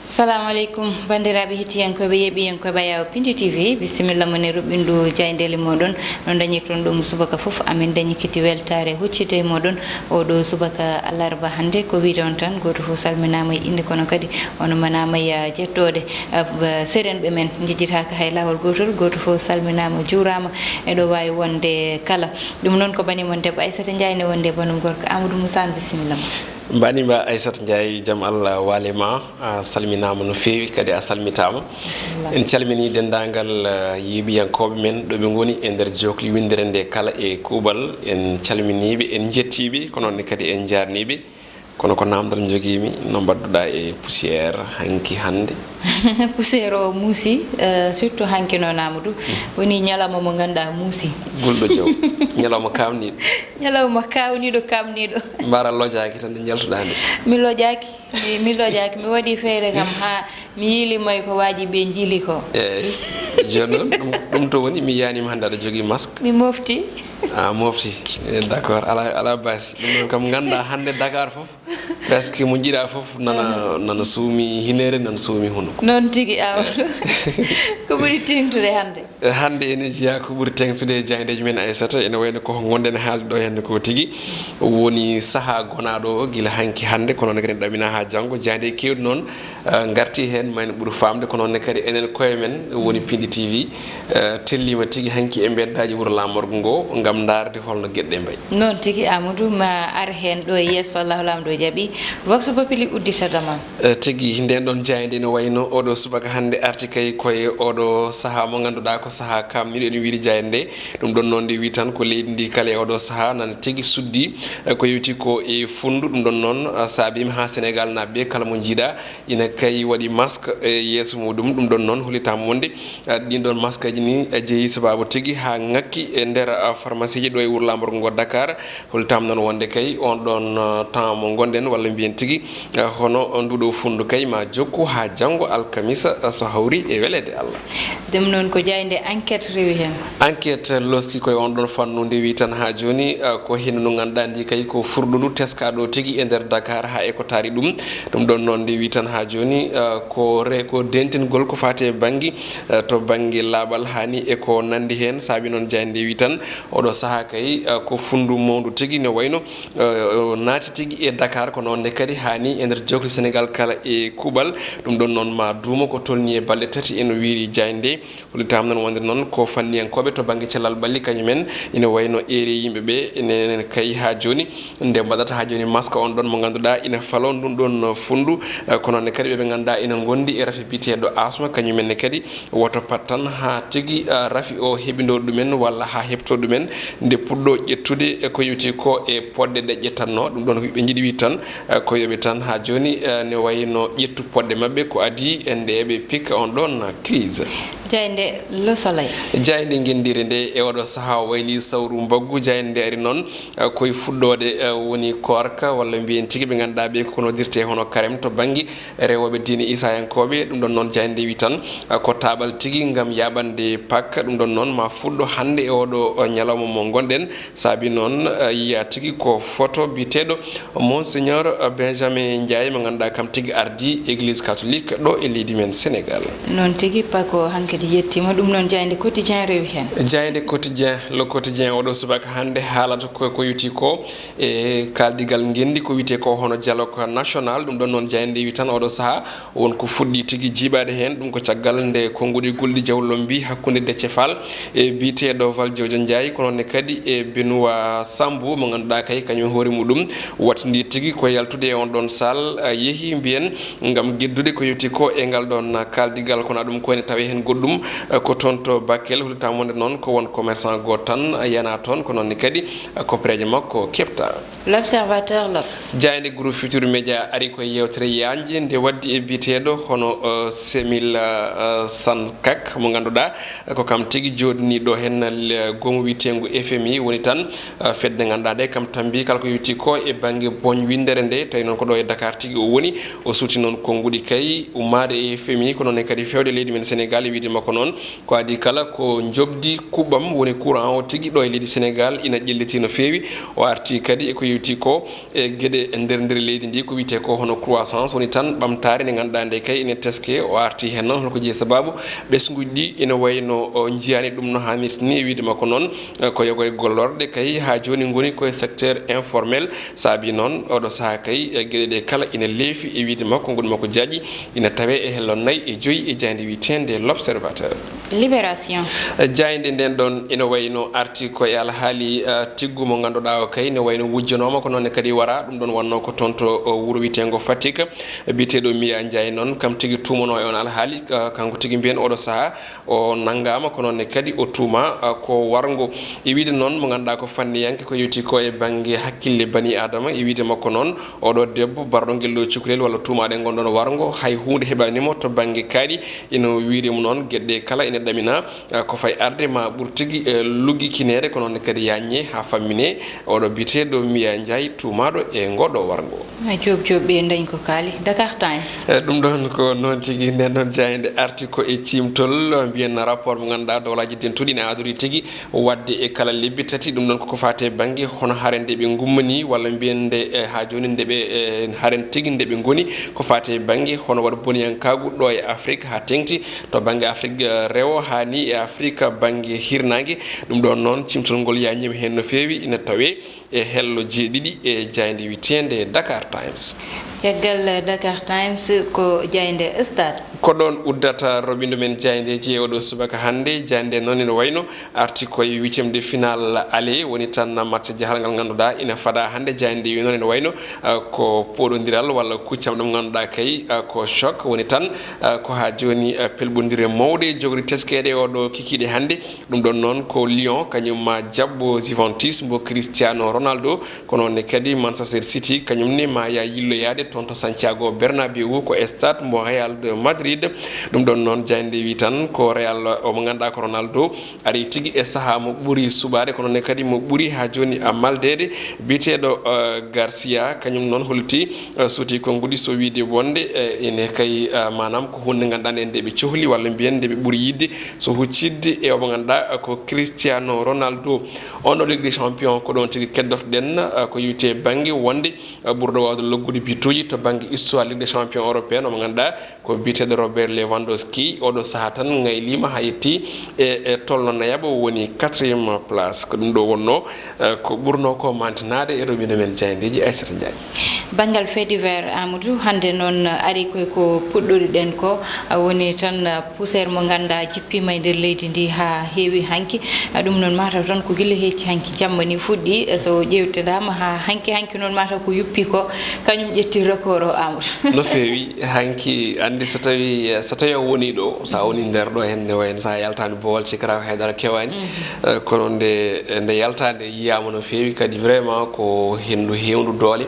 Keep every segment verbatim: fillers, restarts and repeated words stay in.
Salamu aleykum, banndiraaɓe hettiyankooɓe, yeeɓiyankooɓe Ayaw Pindi T V, bisimilla mon e ruɓɓindu jaayndeeli mooɗon. No dañirton ɗum subaka fof, amin dañi kiti weltaare huccitde e mooɗon. Oɗo subaka alarba hannde, ko wiyde on tan, gooto fof salminaama e innde, kono kadi on manaama e jettooɗe. Ah, ba-, serenɓe men njejjitaaka hay laawol gootol, gooto fof salminaama, juuraama e ɗo waawi wonde kala. Ɗum noon ko bani mon debbo Aissata Ndiaye ne wonde e banum gorko Amadou Moussa, bisimilla ma. Mbani mba Aissata Ndiaye, jam Allah waale ma, a salminaama no feewi, kadi a salmitaama. Alhamdulillah. En calminii denndaangal, eh, yeeɓiyankooɓe men ɗo ɓe ngoni e nder jookli winndere nde kala e kuuɓal. En calminii ɓe, en njettii ɓe, ko noon ne kadi en njaarnii ɓe. Kono ko naamndal njogiimi, no mbaɗduɗaa e poussière hanki hannde? Poussière o muusi, eh, surtout hanki noon Amadou. Woni ñalawma mo ngannduɗaa muusi. Gulɗo jaw. Ñalawma kaawniiɗo. Ñalawma kaawniiɗo, kaamniiɗo. Mbaara lojaaki tan nde njaltuɗaa nde. Mi lojaaki, mi, mi lojaaki. Mi waɗi feere kam haa mi yiili moy ko waaji ɓe njiili ko. Eeyi. Jooni noon, ɗum, ɗum to woni, mi yiyaanima hannde aɗa jogii masque. Mi mofti. A mofti. Eh, d'accord. Ala, ala basi. Ɗum noon kam nganndaa hannde Dakar fof, presque mo njiɗaa fof nana, nana suumi hineere, nana suumi hunuko. Noon tigi, Amadou. Ko ɓuri teeŋtude hannde? Eh, hannde ene jeyaa ko ɓuri teeŋtude e jaayndeeji men Aissata. Ene wayno ko ngonɗen haalde ɗo hannde ko tigi woni sahaa gonaaɗo o gila hanki hannde, kono noon kadi en ɗaminaa haa janngo. Jaayndeeji keewɗi noon, eh, ngarti heen, ma en ɓur faamde, kono noon kadi enen koye men woni Pindi T V, eh, telliima tigi hanki e mbeddaaji wuro laamorgo ngo ngam ndaarde holno geɗe ɗe mbayi. Noon tigi, Amadou, ma ar heen ɗo e yeeso, Allahu Laamɗo jaɓi, Vox Populi udditata ma. Eh, tigi, ndeen ɗoon jaaynde ene wayno oɗo subaka hannde arti kay koye oɗo sahaa mo ngannduɗaa ko sahaa kaamniiɗo, ene wiyde jaaynde nde. Ɗum ɗoon noon nde wi tan ko leydi ndi kala e oɗo sahaa nana tigi suddi, eh, ko yowti ko e funndu. Ɗum ɗoon noon, eh, saabiima haa Senegaal naaɓe kala mo njiiɗaa ina kay waɗi masque e yeeso muɗum. Ɗum ɗoon noon hollitaama wonde, eh, ɗiin ɗoon masqueji ni, eh, jeyi sabaabu tigi haa ŋakki e nder, eh, pharmacie ji ɗo e wuro laamorgo ngo Dakar. Hollitaama noon wonde kay on ɗoon, eh, temps mo ngonɗen, walla mbiyen tigi, eh, hono nduɗo funndu kay ma jokku haa janngo alkamisa, eh, so hawri e weleede Allah. Ɗum noon ko jaaynde Enquête rewi heen. Enquête loski koye on ɗoon fannu, nde wi tan haa jooni, eh, ko hendu ndu ngannduɗaa ndi kay ko furɗundu teskaaɗo tigi e nder Dakar haa e ko taari ɗum. Ɗum ɗoon noon nde wi tan haa jooni, eh, ko re-, ko dentingol ko faati e bannge, eh, to bannge laaɓal haa ni e ko nanndi heen. Saabi noon jaaynde nde wi tan oɗo sahaa kay, eh, ko funndu mawndu tigi ne wayno eh, naati tigi e Dakar, kono noon ne kadi haa ni e nder jookli Senegaal kala e kuuɓal. Ɗum ɗoon noon ma duuma ko tolnii e balɗe tati, eno wiyri jaaynde nde. Hollitaama noon wonde noon ko fanniyankooɓe to bannge cellal ɓalli kañum en ina wayno eeri yimɓe ɓe, enen kay haa jooni nde mbaɗata haa jooni masque on ɗoon mo ngannduɗaa ina faloo ndun ɗoon funndu, eh, kono noon ne kadi ɓe ɓe ngannduɗaa ina ngondi e rafi biyeteeɗo asma, kañum en ne kadi woto pat tan haa tigi, ah, rafi o heɓindoo ɗumen walla haa heɓtoo ɗumen nde puɗɗoo ƴettude e ko yowti ko e poɗɗe ɗe ƴettannoo. Ɗum ɗoon ko ɓe njiɗi wi tan, ah, ko yoɓe tan haa jooni, ah, ne wayno ƴettu poɗɗe maɓɓe ko adii e nde ɓe pikka on ɗoon crise. Jaaynde Le Soleil. Jaaynde ngenndire nde e oɗo sahaa o wayli sawru mbaggu. Jaaynde nde ari noon, ah, koye fuɗɗoode, ah, woni koorka walla mbiyen tigi ɓe ngannduɗaa ɓe ko noddirte hono carême to bannge rewooɓe diine Iisayankooɓe. Ɗum ɗoon noon jaaynde wi tan, ah, ko taaɓal tigi ngam yaaɓande Pak. Ɗum ɗoon noon ma fuɗɗo hannde e oɗo, ah, ñalawma mo ngonɗen. Saabi noon, ah, yiya tigi ko photo biyeteeɗo Monseigneur, ah, Benjamin Ndiaye mo ngannduɗaa kam tigi ardii Église catholique ɗo e leydi men Sénégal. Noon tigi, Pak o hankadi yettiima. Ɗum noon jaaynde Quotidien rewi heen. Jaaynde Quotidien, Le Quotidien oɗo subaka hannde haalata ko, ko yowti ko e kaaldigal ngenndi ko wiyetee ko hono dialogue national. Ɗum ɗoon noon jaaynde wi tan oɗo sahaa won ko fuɗɗii tigi jiiɓaade heen. Ɗum ko caggal nde konnguɗi gulɗi jawlombi hakkunde Déthié Fall e biyeteeɗo Valdiodio Ndiaye, kono ne kadi e Benoît Sambou mo ngannduɗaa kay kañum e hoore muɗum wattindii tigi ko yaltude e on ɗoon saal, eh, yehi mbiyen ngam geddude ko yowti ko e ngal ɗoon kaaldigal, kono ɗum ko ene tawee heen goɗɗum, eh, ko toon to Bakel. Hollitaama wonde noon ko won commerçant gooto tan yana toon, ko noon ne kadi, eh, koppereeje makko keɓta. L'Observateur, L'Obs. Jaaynde Groupe Futurs Médias ari ko e yeewtere yaajnde nde waddi e biyeteeɗo hono, eh, Semil, eh, Sankak mo ngannduɗaa, eh, ko kam tigi jooɗnii ɗo heen, eh, goomu wiyeteengu F M I woni tan, eh, fedde ngannduɗaa nde kam tambi kala ko yowti ko e bannge boñ winndere nde, tawi noon ko ɗo e Dakar tigi o woni. O suuti noon konnguɗi kay ummaade e F M I, ko noon ne kadi feewde leydi men Sénégal e wiyde Ko noon, ko adii kala ko njoɓdi kuɓɓam woni courant o tigi ɗo e leydi Senegaal ina ƴelliti no feewi. O arti kadi e ko yewti ko e geɗe nder nder leydi ndi, ko wiyetee ko hono croissance, woni tan ɓamtaare nde ngannduɗaa nde kay ene teske. O arti heen noon holko jeyi sabaabu ɓesnguuji ɗi ina wayno o njiyaani ɗum no haanirta ni. E wiyde makko noon, eh, ko yogo e gollorɗe kay haa jooni ngoni koye secteur informel. Saabi noon oɗo sahaa kay, eh, geɗe ɗe kala ina leefi e wiyde makko, ngoni makko jaaƴi. Ina tawee e hello nayi e joyi e jaaynde wiyeteende L'Observateur. Libération. Jaaynde nden ɗon ina wayno arti ko e alhaali, eh, tiggu mo ngannduɗaa o kay ne wayno wujjanooma, ko noon ne kadi wara. Ɗum ɗon wannoo ko toon to, o, wuro wiyeteengo Fatick. Biyeteeɗo Miya Ndiaye noon, kam tigi tuumanoo e on alhaali, eh, kanko tigi mbiyen oɗo sahaa o nanngaama, ko noon ne kadi o tuuma, eh, ko warngo. E wiyde noon mo ngannduɗaa ko fanniyanke ko yewti ko e bannge hakkille bani Aadama, e wiyde makko noon, oɗo debbo barɗo ngelɗo cukalel walla tuumaaɗo e ngon ɗon warngo, hay huunde heɓaani mo to bannge kaaɗi. Ina wiyde mo noon geɗe ɗe kala ina ɗamina, eh, ko fayi arde ma ɓur tigi, eh, luggikineede, ko noon kadi yaaññe haa fammine. Oɗo biyeteeɗo Miya Ndiaye tuumaaɗo e ngoɗo warngo. Ha Joob Joob ɓe dañ ko kaali. Dakar Times. Eh, ɗum ɗon ko noon tigi, nden noon jaaynde arti ko e ciimtol, mbiyen rapport mo ngannduɗaa dowlaaji dentuɗi ina adori tigi waɗde e kala lebbi tati. Ɗum ɗon koko faati e bannge hono hare nde ɓe ngummani, walla mbiyen nde, eh, haa jooni nde ɓe, eh, hare tigi nde ɓe ngoni, ko faati e bannge hono waɗa boniyankaagu ɗo e Afrik haa teŋti to bannge Afrik, eh, rewo haa ni e Afrik bannge hirnaange. Ɗum ɗon noon cimtol ngol yaañiima heen no feewi, ina tawee e hello jeeɗiɗi e jaaynde wiyeteende Dakar Times. Caggal Dakar Times ko jaaynde Stade. Ko ɗoon uddata roɓindo men jaayndeeji e oɗo subaka hannde. Jaaynde noon ene wayno arti koye huitième de finale aller, woni tan match jahal ngal ngannduɗaa ina fada hannde. Jaaynde wi noon ene wayno, ah, ko poɗondiral walla kuccam ɗam ngannduɗaa kay, ah, ko choc, woni tan, ah, ko haa jooni, ah, pelɓondire mawɗe jogori teskeede e oɗo kikiiɗe hannde. Ɗum ɗon noon ko Lyon, kañum ma jaɓɓo Juventus mbo Cristiano Ronaldo, ko noon ne kadi Manchester City, kañum ne ma yaa yilloyaade toon to Santiago Bernabéu, ko e stade mbo Real de Madrid. Ɗum ɗon noon jaaynde wi tan ko Real, o mo ngannduɗaa ko Ronaldo, ari tigi e sahaa mo ɓuri suɓaade, ko noon ne kadi mo ɓuri haa jooni a maldeede, biyeteeɗo, eh, Garcia, kañum noon holliti, eh, suuti konnguɗi, so wiyde wonde, eh, ene kay, eh, maanaam ko huunde ngannduɗaa nde, nde ɓe cohli walla mbiyen nde ɓe ɓuri yiɗde, so huccidde e omo ngannduɗaa ko Cristiano Ronaldo. On ɗo Ligue des Champions ko ɗoon tigi keddortoɗen, eh, ko yowiti e bannge wonde, eh, ɓurɗo waawde loggude bituuji to bannge histoire Ligue des Champions européenne, omo ngannduɗaa ko biyeteeɗo Robert Lewandowski. Oɗo sahaa tan ngayliima haa yetti e, e tolno nayaɓo, woni quatrième place. Ko ɗum ɗo wonnoo, eh, ko ɓurnoo ko mantinaade e roɓindo men jaayndeeji, Aissata Ndiaye. Banngal fait divers, Amadou, hannde noon ari koye ko puɗɗoriɗen ko, a woni tan, ah, poussière mo ngannduɗaa jippiima e nder leydi ndi haa heewi hanki. Ah, ɗum noon mataw tan ko gila heecci hanki jamma ni fuɗɗi, eh, so ƴeewtidaama haa hanki, hanki noon mataw ko yuppi ko, kañum ƴetti record o, Amadou. No feewi, hanki anndi so tawi, so tawi a woni ɗo, so a woni nder ɗo heen ne wayno so a yaltaani Boowal, cikkata ko haydara kewaani. Eh, kono nde, nde yaltaande yiyaama no feewi kadi, vraiment ko henndu heewndu doole.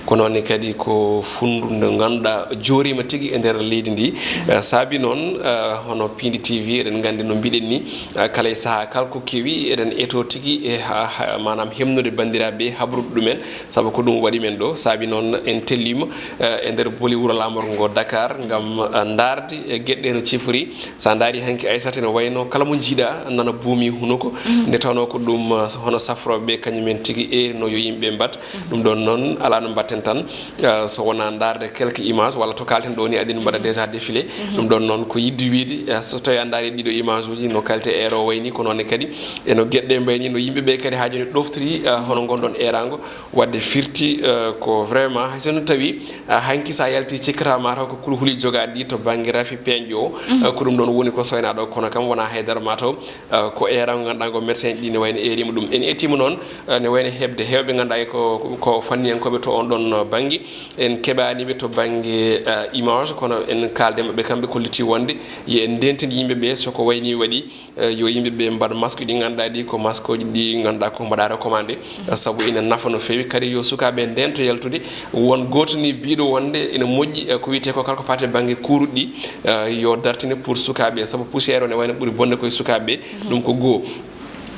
Ko noon ne kadi ko funndu ndu ngannduɗaa jooriima tigi e nder leydi ndi. Eh, saabi noon, eh, hono Piindi T V, eɗen nganndi no mbiɗen ni, eh, kala e sahaa kala ko kewi, eɗen etoo tigi e ha, ha, maanaam hemnude banndiraaɓe, habrude ɗumen, sabu ko ɗum waɗi men ɗo. Saabi noon en telliima, eh, e nder boli wuro laamorgo ngo Dakar ngam, eh, ndaarde e geɗe no cifori. So a ndaari hanki Aissata ene wayno kala mo njiiɗa nana buumi hunuko. Mhm. Nde tawnoo ko ɗum, eh, hono safrooɓe ɓe kañum en tigi eerinoo yo yimɓe mbaɗ. Mhm. Ɗum ɗon noon alaa no mbaɗten tan, eh, so wonaa ndaarde quelques images walla to kaalten ɗo ni aɗen mbaɗa déjà défilé. Mhm. Ɗum ɗon noon ko yiɗde wiyde, eh, so tawii a ndaari ɗiɗo image uji no qualité air o wayni, ko noon ne kadi e no geɗe mbayni, no yimɓe ɓe kadi haa jooni ɗoftori, eh, hono ngonɗon eeraango. Waɗde firti, eh, ko vraiment, hay so no tawi, eh, hanki so a yalti cikkata mataw ko kulhuli jogaaɗi ɗi to bannge rafi peeñɗo o, mhm, eh, ko ɗum ɗon woni ko soynaaɗo, kono kam wonaa haydara mataw, eh, ko eeraango ngannduɗaa ngo médecin ɗi ne wayno eeriima ɗum. En ettiima noon, eh, ne wayno heɓde heewɓe ngannduɗaa ko, ko fanniyankooɓe to on ɗon, eh, bannge. En keɓaani ɓe to bannge, eh, image, kono en kaalde maɓɓe kamɓe kolliti wonde yo en ndeentin yimɓe ɓe so ko wayni waɗi, eh, yo yimɓe ɓe mbaɗ masque ɗi ngannduɗaa ɗi ko masque uji ɗi ngannduɗaa ko mbaɗa recommandé, eh, sabu ina nafa no feewi. Kadi yo sukaaɓe ndento yaltude. Won gooto ni biiɗo wonde ina moƴƴi, eh, ko wiyetee ko kala ko faati e bannge kuuruɗi ɗi, eh, yo dartine pour sukaaɓe, sabu poussière o ne wayno ɓuri bonde koye sukaaɓe. Mhm. Ɗum ko goo.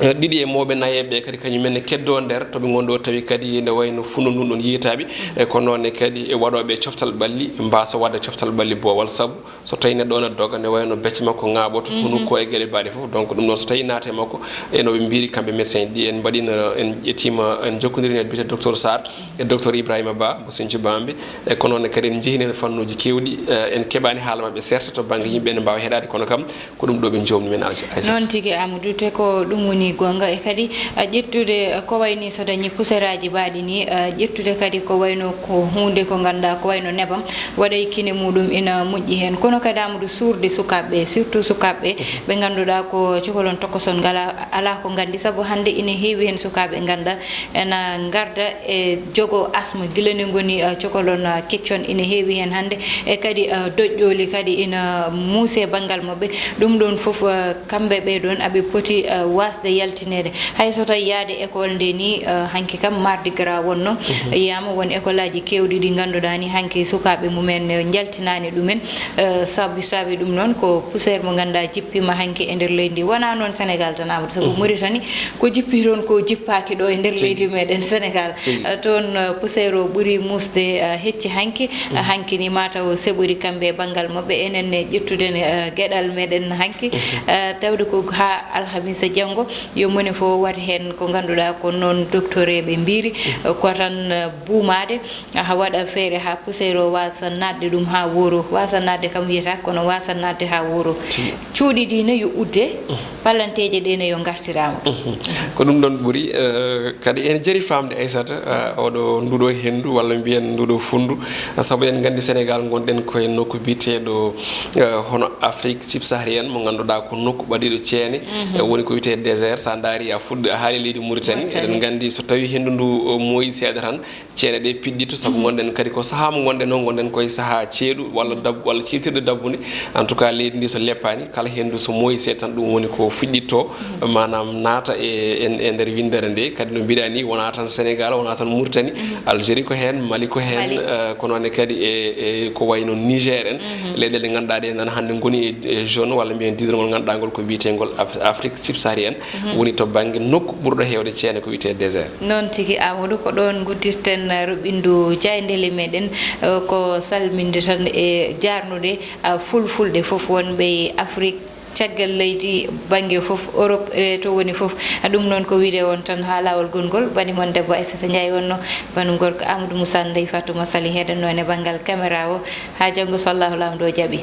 eh, ɗiɗi e mooɓe nayeeɓe ɓe kadi kañum en ne keddoo nder to ɓe ngonɗo tawi kadi ene wayno funno ndun ɗon yiyetaaɓe, e ko noon ne kadi e waɗooɓe coftal ɓalli mbaasa waɗde coftal ɓalli boowal, sabu so tawi neɗɗo on a doga ne wayno becce makko ŋaaɓoto, mhm, hunu ko e geɗe mbaɗe fof. Donc ɗum ɗon so tawi naate makko e no ɓe mbiri kamɓe médecin ɗi en mbaɗino, en ƴettima, en jokkondirino e biyete docteur Sarr e docteur Ibrahima Ba mo Sinthiou Bambe, e ko noon ne kadi en njehini heen fannuuji keewɗi, eh, en keɓaani haala maɓɓe certes to bannge yimɓe ene mbaawa heɗaade, kono kam ko ɗum ɗo ɓe joomni men, Aïssa. Noon tigi, Amadou, te ko ɗum woni goonga. E kadi, a, ƴettude, a, ko wayni so dañi puseraaji mbaɗi ni, a, ƴettude kadi ko wayno ko huunde ko ngannduɗaa ko wayno nebam, waɗay kine muɗum ina moƴƴi heen. Kono kadi, Amadou, suurde sukaaɓe ɓe, surtout sukaaɓe ɓe, ɓe ngannduɗaa ko cukalon tokoson ngala, alaa ko nganndi, sabu hannde ina heewi heen sukaaɓe ngannduɗaa ena ngarda e jogo asma gila nde ngoni, uh, cokolon, uh, keccon ina heewi heen hannde, e kadi, uh, doƴƴooli kadi ina muuse banngal maɓɓe. Ɗum ɗoon fof, uh, kamɓe ɓee ɗoon aɓe poti, uh, waasde yaltineede. Hay so tawi yahde école nde ni, uh, hanki kam Mardi Gras wonno, mhm, yiyaama won école aji keewɗi ɗi ngannduɗaa ni hanki sukaaɓe mumen, uh, njaltinaani ɗumen, uh, sabu, sabi ɗum noon ko poussière mo ngannduɗaa jippiima hanki e nder leydi ndi. Wonaa noon Sénégal tan, Amadou, sabu, mhm, Mauritanie ko jippi toon ko jippaaki ɗo e nder, tigi, leydi meɗen Sénégal. Tigi. Eh, toon, eh, poussière o ɓuri muusde, eh, hecci hanki. Mhm. Eh, hanki ni mataw seɓori kamɓe e banngal maɓɓe. Enen ne ƴettude ne, eh, geɗal meɗen hanki. Mhm. Eh, tawde ko haa alhamisa janngo, yo moni fof waɗ heen ko ngannduɗaa ko noon docteur eɓe mbiri, mhm, eh, ko tan, eh, buumaade. Aha, waɗa feere haa poussière o waasa naatde ɗum haa wooro. Waasa naatde kam wiyata, kono waasa naatde haa wooro. Tigi. Cuuɗi ɗi ne yo udde, mhm, palanteeje ɗe ne yo ngartiraama. Mhm. Ko ɗum ɗoon ɓuri, eh, kadi ene jari faamde, Aissata, eh, oɗo, nduɗo henndu walla mbiyen nduɗo funndu, sabu en nganndi Sénégal ngonɗen ko e nokku biyeteeɗo, eh, hono Afrique subsaharienne mo ngannduɗaa ko nokku ɓadiiɗo ceene, mhm, eh, woni ko wiyetee désert. So a ndaari a fuɗɗo a haali leydi Mauritanie, Mauritanie, eɗen nganndi so tawi henndu ndu, eh, mooyi seeɗa tan, ceene ɗe piɗɗitto, sabu, mhm, ngonɗen kadi ko sahaa mo ngonɗen o, ngonɗen koye sahaa ceeɗu walla, mhm, dab-, walla ciirtirde dabbunde. En tout cas, leydi ndi so leppaani, kala henndu so mooyi seeɗa tan, ɗum woni ko fuɗɗitto, mhm, maanaam naata e, e, e nder winndere nde. Kadi no mbiɗa ni, wonaa tan Sénégal, wonaa tan Mauritanie, mhm, Algérie ko heen, Mali ko heen, Mali, eh, ko noon ne kadi e, e ko wayno Niger en. Mhm. Leyɗeele ɗe ngannduɗaa ɗe nana hannde ngoni e, e zone walla mbiyen diwrongol ngannduɗaa ngol ko wiyetengol Af-, Afrique subsaharienne. Mhm. Woni to bannge nokku ɓurɗo heewde ceene ko wiyetee désert. Noon tigi, Amadou, ko ɗoon nguddirten, uh, roɓɓindu jaayndeele meɗen, uh, ko salminde tan e jaarnude, uh, fulfulɓe fof wonɓe e Afrique, caggal leydi, bannge fof, Europe, e to woni fof. Uh, ɗum noon ko wiyde on tan haa laawol gonngol, bani mon debbo Aissata Ndiaye wonno, bani gorko Amadou Moussa, Ndeye Fatouma Sali heɗen noon e banngal caméra o. Haa janngo so Allahu Laamɗo jaɓi.